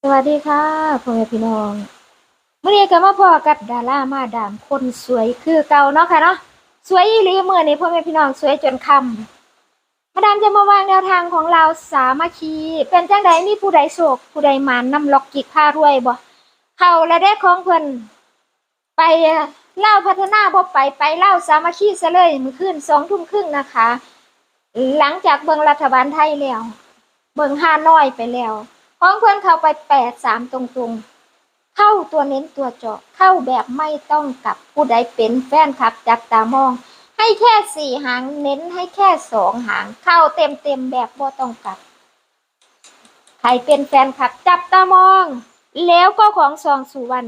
ສະຫວັດດີຄ່ະ ພໍ່ແມ່ພີ່ນ້ອງ, ມື້ນີ້ກໍມາພໍ້ກັບດາລາມາດາມຄົນສວຍຄືເກົ່າເນາະຄ່ະເນາະ. ສວຍອີ່ຫຼີມື້ນີ້ ພໍ່ແມ່ພີ່ນ້ອງ, ສວຍຈົນຄ່ຳ. ມາດາມຈະມາວາງແນວທາງຂອງລາວສາມັກຄີ. ເປັນຈັ່ງໃດ? ມີຜູ້ໃດໂຊກ ຜູ້ໃດໝານນຳລັອກຈິກພາລວຍບໍ່? ເຂົ້າແລ້ວເດ້ຂອງເພິ່ນ. ໄປລາວພັດທະນາບໍ່ໄປ, ໄປລາວສາມັກຄີຊະເລີຍ. ມື້ຄືນສອງທຸ່ມຄຶ່ງນະຄະ, ຫຼັງຈາກເບິ່ງລັດຖະບານໄທແລ້ວ, ເບິ່ງຮ່ານ້ອຍໄປແລ້ວ, ຂອງເພິ່ນເຂົ້າໄປແປດສາມຕົງໆ, ເຂົ້າຕົວເນັ້ນຕົວເຈາະ, ເຂົ້າແບບໄມ່ຕ້ອງກັບ. ຜູ້ໃດເປັນແຟນຄລັບຈັບຕາມອງ, ໃຫ້ແຄ່ສີ່ຫາງ, ເນັ້ນໃຫ້ແຄ່ສອງຫາງ, ເຂົ້າເຕັມໆແບບບໍ່ຕ້ອງກັບ. ໃຜເປັນແຟນຄລັບຈັບຕາມອງ. ແລ້ວກໍຂອງຊອງສຸວັນ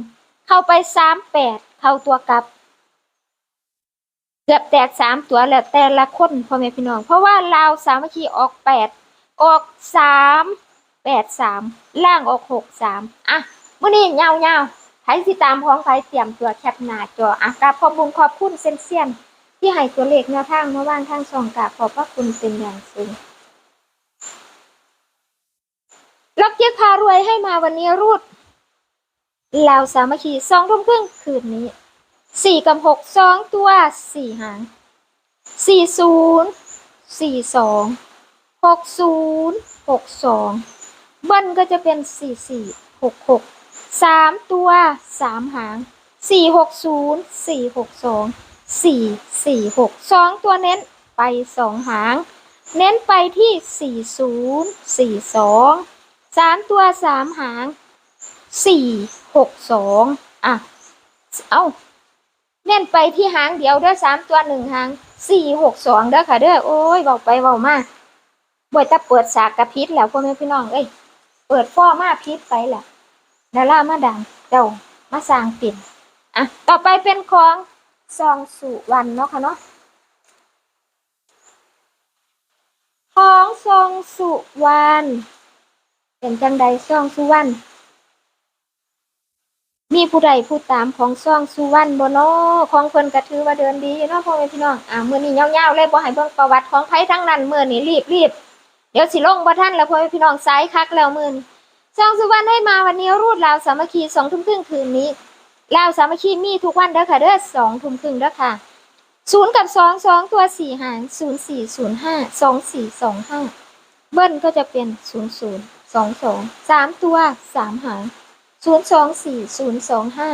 ເຂົ້າໄປສາມແປດ, ເຂົ້າຕົວກັບ ເກືອບແຕກສາມຕົວແລ້ວແຕ່ລະຄົນ ພໍ່ແມ່ພີ່ນ້ອງ, ເພາະວ່າລາວສາມັກຄີອອກແປດ, ອອກສາມແປດສາມ, ລ່າງອອກຫົກສາມ. ອ່ະ ມື້ນີ້ຍາວໆ, ໃຜຊິຕາມຂອງໃຜ ຕຽມຕົວແຄປໜ້າຈໍ. ອ່ະ ກາບຂອບບຸນຂອບຄຸນເຊນຊຽນ ທີ່ໃຫ້ຕົວເລກແນວທາງມາວາງທາງຊ່ອງ, ກາບຂອບພະຄຸນເປັນຢ່າງສູງ. ລັອກຈິກພາລວຍໃຫ້ມາວັນນີ້ ຮູດລາວສາມັກຄີ ສອງທຸ່ມຄຶ່ງຄືນນີ້ ສີ່ກັບຫົກ ສອງຕົວສີ່ຫາງ ສີ່ສູນ ສີ່ສອງ ຫົກສູນ ຫົກສອງ, ເບິ້ນກໍຈະເປັນ ສີ່ສີ່ ຫົກຫົກ, ສາມຕົວສາມຫາງ ສີ່ຫົກສູນ ສີ່ຫົກສອງ ສີ່ສີ່ຫົກ, ສອງຕົວເນັ້ນໄປສອງຫາງ, ເນັ້ນໄປທີ່ ສີ່ສູນ ສີ່ສອງ, ສາມຕົວສາມຫາງ ສີ່ຫົກສອງ. ອ່ະ ເອົ້າ ເນັ້ນໄປທີ່ຫາງດຽວເດີ້, ສາມຕົວໜຶ່ງຫາງ ສີ່ຫົກສອງ ເດີ້ຄ່ະເດີ້. ໂອ້ຍ ເວົ້າໄປເວົ້າມາ ບໍ່ ແຕ່ເປີດສາກກະຜິດແລ້ວ ພໍ່ແມ່ພີ່ນ້ອງເອີຍ, ເປີດຟໍມາຜິດໄປແລ້ວ, ດາລາມາດາມເຈົ້າມາສ້າງເປັນ. ອ່ະ ຕໍ່ໄປເປັນຂອງຊອງສຸວັນເນາະຄ່ະເນາະ, ຂອງຊອງສຸວັນ. ເປັນຈັ່ງໃດຊອງສຸວັນ? ມີຜູ້ໃດຜູ້ຕາມຂອງຊອງສຸວັນບໍ່ເນາະ? ຂອງເພິ່ນກໍຖືວ່າເດີນດີຢູ່ເນາະ ພໍ່ແມ່ພີ່ນ້ອງ. ອ່າ ມື້ນີ້ຍາວໆເລີຍ ບໍ່ໃຫ້ເບິ່ງປະຫວັດຂອງໃຜທັງນັ້ນ. ມື້ນີ້ລີບໆ ດຽວຊິລົງບໍ່ທັນແລ້ວ ພໍ່ແມ່ພີ່ນ້ອງ, ສາຍຄັກແລ້ວມື້ນີ້. ຊອງສຸວັນໃຫ້ມາວັນນີ້ ຮູດລາວສາມັກຄີ ສອງທຸ່ມຄຶ່ງຄືນນີ້. ລາວສາມັກຄີມີທຸກວັນເດີ້ຄ່ະເດີ້ ສອງທຸ່ມຄຶ່ງເດີ້ຄ່ະ. ສູນກັບສອງ ສອງຕົວສີ່ຫາງ ສູນສີ່ ສູນຫ້າ ສອງສີ່ ສອງຫ້າ, ເບິ້ນກໍຈະເປັນ ສູນສູນ ສອງສອງ, ສາມຕົວສາມຫາງ ສູນສອງສີ່ ສູນສອງຫ້າ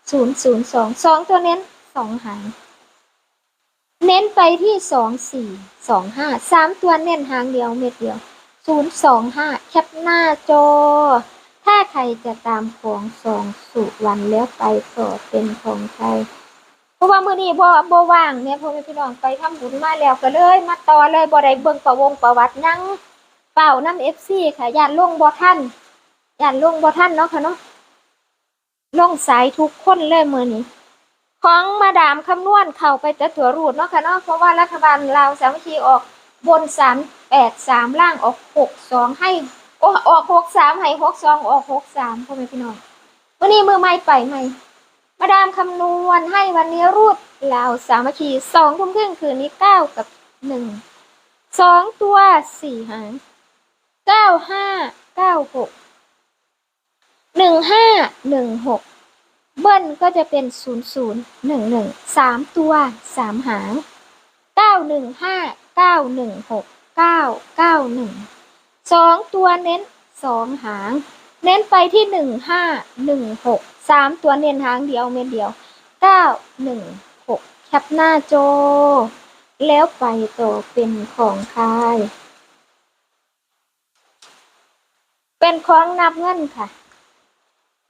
ສູນສູນສອງ, ສອງຕົວເນັ້ນສອງຫາງ ເນັ້ນໄປທີ່ສອງສີ່ ສອງຫ້າ, ສາມຕົວເນັ້ນຫາງດຽວເມັດດຽວ ສູນສອງຫ້າ. ແຄປໜ້າຈໍ. ຖ້າໃຄຈະຕາມຂອງຊອງສຸວັນແລ້ວໄປຕໍ່ເປັນຂອງໃຄ ເພາະວ່າມື້ນີ້ບໍ່ ບໍ່ວ່າງແໝ່ ພໍ່ແມ່ພີ່ນ້ອງ, ໄປທຳບຸນມາແລ້ວ ກໍເລີຍມາຕໍ່ເລີຍ, ບໍ່ໄດ້ເບິ່ງປະວົງປະຫວັດຫຍັງ ເຝົ້ານຳເອັຟຊີຄ່ະ, ຢ້ານລົງບໍ່ທັນ ຢ້ານລົງບໍ່ທັນເນາະຄ່ະເນາະ. ລົງສາຍທຸກຄົນເລີຍມື້ນີ້. ຂອງມາດາມຄຳນວນເຂົ້າໄປແຕ່ຕົວຮູດເນາະຄ່ະເນາະ, ເພາະວ່າລັດຖະບານລາວສາມັກຄີອອກບົນສາມແປດສາມ ລ່າງອອກຫົກສອງ ໃຫ້ ໂອ້ ອອກຫົກສາມ ໃຫ້ຫົກສອງ ອອກຫົກສາມ ພໍ່ແມ່ພີ່ນ້ອງ. ມື້ນີ້ມື້ໃໝ່ໄປໃໝ່. ມາດາມຄຳນວນໃຫ້ວັນນີ້ ຮູດລາວສາມັກຄີ ສອງທຸ່ມຄຶ່ງຄືນນີ້ ເກົ້າກັບໜຶ່ງ ສອງຕົວສີ່ຫາງ ເກົ້າຫ້າ ເກົ້າຫົກ ໜຶ່ງຫ້າ ໜຶ່ງຫົກ, ເບິ້ນກໍຈະເປັນ ສູນສູນ ໜຶ່ງໜຶ່ງ, ສາມຕົວສາມຫາງ ເກົ້າໜຶ່ງຫ້າ ເກົ້າໜຶ່ງຫົກ ເກົ້າເກົ້າໜຶ່ງ, ສອງຕົວເນັ້ນສອງຫາງ ເນັ້ນໄປທີ່ ໜຶ່ງຫ້າ ໜຶ່ງຫົກ, ສາມຕົວເນັ້ນຫາງດຽວເມັດດຽວ ເກົ້າໜຶ່ງຫົກ. ແຄປໜ້າຈໍ ແລ້ວໄປຕໍ່ເປັນຂອງໃຄ ເປັນຂອງນັບເງິນຄ່ະ.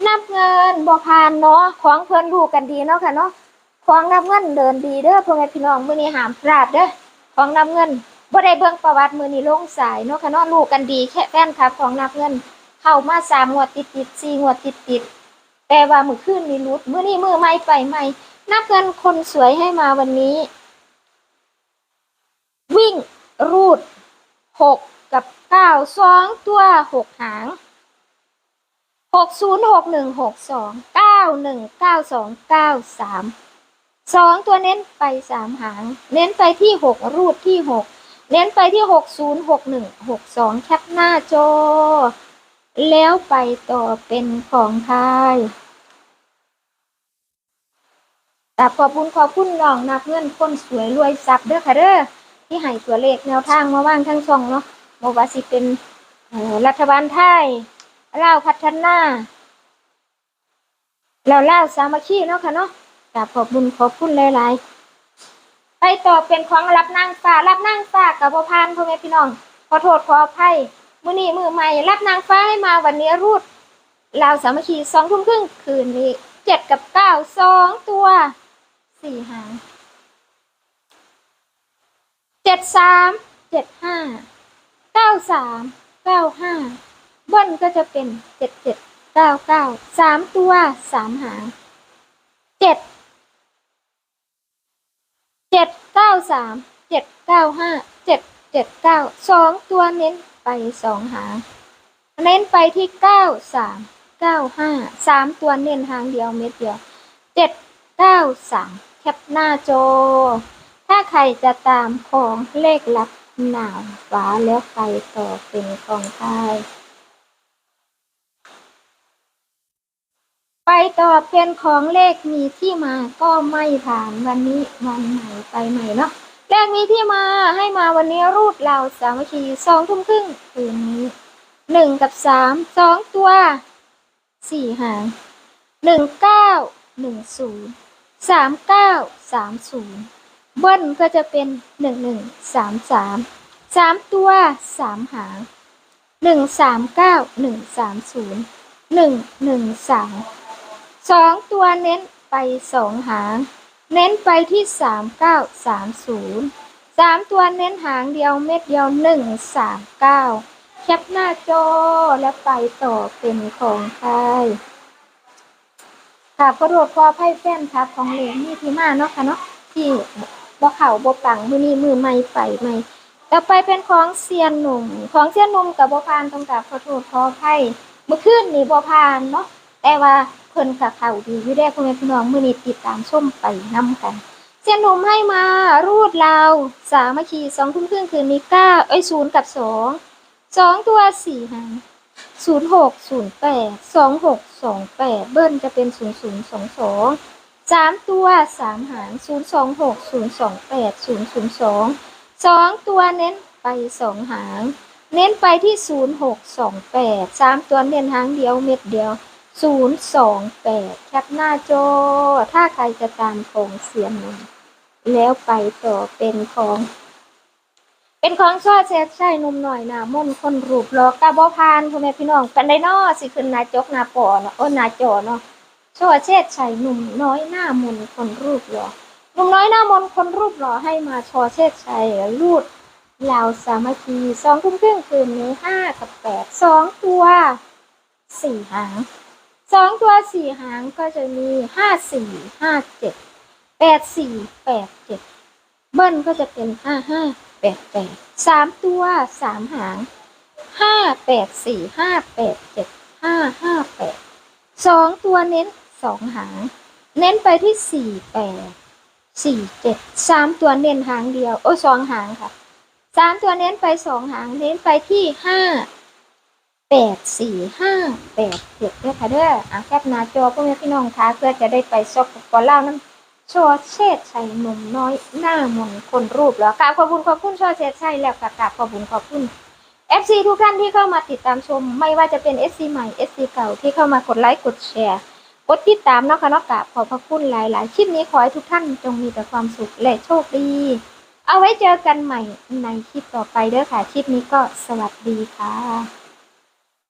ນັບເງິນບໍ່ຜ່ານເນາະ, ຂອງເພິ່ນຮູ້ກັນດີເນາະຄ່ະເນາະ. ຂອງນັບເງິນເດີນດີເດີ້ ພໍ່ແມ່ພີ່ນ້ອງ, ມື້ນີ້ຫ້າມພລາດເດີ້. ຂອງນັບເງິນບໍ່ໄດ້ເບິ່ງປະຫວັດ, ມື້ນີ້ລົງສາຍເນາະຄ່ະເນາະ, ຮູ້ກັນດີແຄ່ແຟນຄລັບຂອງນັບເງິນ. ເຂົ້າມາສາມງວດຕິດໆ ສີ່ງວດຕິດໆ, ແຕ່ວ່າມື້ຄືນນີ້ຫຼຸດ, ມື້ນີ້ມື້ໃໝ່ໄປໃໝ່. ນັບເງິນຄົນສວຍໃຫ້ມາວັນນີ້ ວິ່ງຮູດຫົກກັບເກົ້າ, ສອງຕົວຫົກຫາງ ຫົກສູນ ຫົກໜຶ່ງ ຫົກສອງ, ເກົ້າໜຶ່ງ ເກົ້າສອງ ເກົ້າສາມ, ສອງຕົວເນັ້ນໄປສາມຫາງ, ເນັ້ນໄປທີ່ຫົກ ຮູດທີ່ຫົກ, ເນັ້ນໄປທີ່ຫົກສູນ ຫົກໜຶ່ງ ຫົກສອງ. ແຄປໜ້າຈໍ ແລ້ວໄປຕໍ່ເປັນຂອງໄທ. ກາບຂອບບຸນຂອບຄຸນນ້ອງນັບເງິນຄົນສວຍລວຍຊັບເດີຄ່ະເດີ ທີ່ໃຫ້ຕົວເລກແນວທາງມາວາງທາງຊ່ອງເນາະ, ບໍ່ວ່າຊິເປັນ ເອີ ລັດຖະບານໄທ, ລາວພັດທະນາ ແລ້ວລາວສາມັກຄີເນາະຄ່ະເນາະ. ກາບຂອບບຸນຂອບຄຸນຫຼາຍໆ. ໄປຕໍ່ເປັນຂອງລັບນາງຟ້າ, ລັບນາງຟ້າກໍບໍ່ຜ່ານ ພໍ່ແມ່ພີ່ນ້ອງ ຂໍໂທດຂໍອະໄພ. ມື້ນີ້ມື້ໃໝ່ ລັບນາງຟ້າໃຫ້ມາວັນນີ້ ຮູດລາວສາມັກຄີ ສອງທຸ່ມຄຶ່ງຄືນນີ້ ເຈັດກັບເກົ້າ ສອງຕົວ ສີ່ຫາງ ເຈັດສາມ ເຈັດຫ້າ ເກົ້າສາມ ເກົ້າຫ້າ ເບິ້ນກໍຈະເປັນ ເຈັດເຈັດ ເກົ້າເກົ້າ ສາມຕົວ ສາມຫາງ ເຈັດ ເຈັດເກົ້າສາມ ເຈັດເກົ້າຫ້າ ເຈັດເຈັດເກົ້າ ສອງຕົວເນັ້ນໄປສອງຫາງ ເນັ້ນໄປທີ່ເກົ້າສາມເກົ້າຫ້າ ສາມຕົວເນັ້ນຫາງດຽວເມັດດຽວ ເຈັດເກົ້າສາມ ແຄປໜ້າຈໍ. ຖ້າໃຄຈະຕາມຂອງເລກລັບນາງຟ້າ ແລ້ວໄປຕໍ່ເປັນຂອງໄທ. ໄປຕໍ່ເປັນຂອງເລກມີທີ່ມາ ກໍໄມ່ຜ່ານ ວັນນີ້ວັນໃໝ່ໄປໃໝ່ເນາະ. ເລກມີທີ່ມາໃຫ້ມາວັນນີ້ ຮູດລາວສາມັກຄີ ສອງທຸ່ມຄຶ່ງຄືນນີ້ ໜຶ່ງກັບສາມ ສອງຕົວ ສີ່ຫາງ ໜຶ່ງເກົ້າ ໜຶ່ງສູນ ສາມເກົ້າ ສາມສູນ ເບິ້ນກໍຈະເປັນ ໜຶ່ງໜຶ່ງ ສາມສາມ ສາມຕົວ ສາມຫາງ ໜຶ່ງສາມເກົ້າ ໜຶ່ງສາມສູນ ໜຶ່ງໜຶ່ງສາມ ສອງຕົວເນັ້ນໄປສອງຫາງ ເນັ້ນໄປທີ່ສາມເກົ້າສາມສູນ ສາມຕົວເນັ້ນຫາງດຽວເມັດດຽວ ໜຶ່ງສາມເກົ້າ ແຄປໜ້າຈໍ ແລ້ວໄປຕໍ່ເປັນຂອງໄທ. ກາບຂໍໂທດຂໍອະໄພແຟນຄລັບຂອງເລກມີທີ່ມາເນາະຄ່ະເນາະ ທີ່ບໍ່ເຂົ້າບໍ່ປັງ ມື້ນີ້ມື້ໃໝ່ໄປໃໝ່. ຕໍ່ໄປເປັນຂອງເຊຍໜຸ່ມ ຂອງເຊຍໜຸ່ມກໍບໍ່ຜ່ານ ຕ້ອງກາບຂໍໂທດຂໍອະໄພ ມື້ຄືນນີ້ບໍ່ຜ່ານເນາະ ແຕ່ວ່າເພິ່ນກໍເຂົ້າດີຢູ່ເດ້ ພໍ່ແມ່ພີ່ນ້ອງ ມື້ນີ້ຕິດຕາມຊົມໄປນຳກັນ. ເຊຍໜຸ່ມໃຫ້ມາ ຮູດລາວສາມັກຄີ ສອງທຸ່ມຄຶ່ງຄືນນີ້ ເກົ້າ ເອີຍ ສູນກັບສອງ ສອງຕົວ ສີ່ຫາງ ສູນຫົກ ສູນແປດ ສອງຫົກ ສອງແປດ ເບິ້ນຈະເປັນ ສູນສູນ ສອງສອງ ສາມຕົວ ສາມຫາງ ສູນສອງຫົກ ສູນສອງແປດ ສູນສູນສອງ ສອງຕົວເນັ້ນໄປສອງຫາງ ເນັ້ນໄປທີ່ ສູນຫົກ ສອງແປດ ສາມຕົວເນັ້ນຫາງດຽວເມັດດຽວ ສູນສອງແປດ ແຄປໜ້າຈໍ. ຖ້າໃຄຈະຕາມຂອງເຊຍໜຸ່ມ ແລ້ວໄປຕໍ່ເປັນຂອງ ເປັນຂອງ ຊ.ເຊດໄຊ ໜຸ່ມນ້ອຍໜ້າມົນຄົນຮູບຫຼໍ່ ກະບໍ່ຜ່ານ ພໍ່ແມ່ພີ່ນ້ອງ ປານໃດເນາະ ຊິຂຶ້ນໜ້າຈົກໜ້າປໍເນາະ ໂອ ໜ້າຈໍເນາະ. ຊ.ເຊດໄຊ ໜຸ່ມນ້ອຍໜ້າມົນຄົນຮູບຫຼໍ່ ໜຸ່ມນ້ອຍໜ້າມົນຄົນຮູບຫຼໍ່ ໃຫ້ມາ ຊ.ເຊດໄຊ ຮູດລາວສາມັກຄີ ສອງທຸ່ມຄຶ່ງຄືນນີ້ ຫ້າກັບແປດ ສອງຕົວ ສີ່ຫາງ ສອງຕົວສີ່ຫາງກໍຈະມີ ຫ້າສີ່ຫ້າເຈັດ ແປດສີ່ແປດເຈັດ ເບິ້ນກໍຈະເປັນ ຫ້າຫ້າແປດແປດ ສາມຕົວສາມຫາງ ຫ້າແປດສີ່ ຫ້າແປດເຈັດ ຫ້າຫ້າແປດ ສອງຕົວເນັ້ນສອງຫາງ ເນັ້ນໄປທີ່ ສີ່ແປດ ສີ່ເຈັດ ສາມຕົວເນັ້ນຫາງດຽວ ໂອ້ ສອງຫາງຄ່ະ ສາມຕົວເນັ້ນໄປສອງຫາງ ເນັ້ນໄປທີ່ ຫ້າ ແປດສີ່ ຫ້າແປດເຈັດ ເດີຄ່ະເດີ. ອາ ແຄປໜ້າຈໍ ພໍ່ແມ່ພີ່ນ້ອງ ຖ້າເພື່ອຈະໄດ້ໄປ ສປປ ລາວ ນຳ ຊ.ເຊດໄຊ ໜຸ່ມນ້ອຍໜ້າມົນຄົນຮູບຫຼໍ່. ກາບຂອບບຸນຂອບຄຸນ ຊ.ເຊດໄຊ ແລ້ວກໍກາບຂອບບຸນຂອບຄຸນ ເອັຟຊີ ທຸກທ່ານທີ່ເຂົ້າມາຕິດຕາມຊົມ ໄມ່ວ່າຈະເປັນ ເອັຟຊີ ໃໝ່ ເອັຟຊີ ເກົ່າ ທີ່ເຂົ້າມາກົດໄລ ກົດແຊ ກົດຕິດຕາມເນາະຄ່ະເນາະ. ກາບຂອບພະຄຸນຫຼາຍໆ. ຄລິບນີ້ຂໍໃຫ້ທຸກທ່ານຈົ່ງມີແຕ່ຄວາມສຸກ ແລະ ໂຊກດີ. ເອົາໄວ້ເຈີກັນໃໝ່ໃນຄລິບຕໍ່ໄປເດີຄ່ະ. ຄລິບນີ້ກໍສະຫວັດດີຄ່ະ.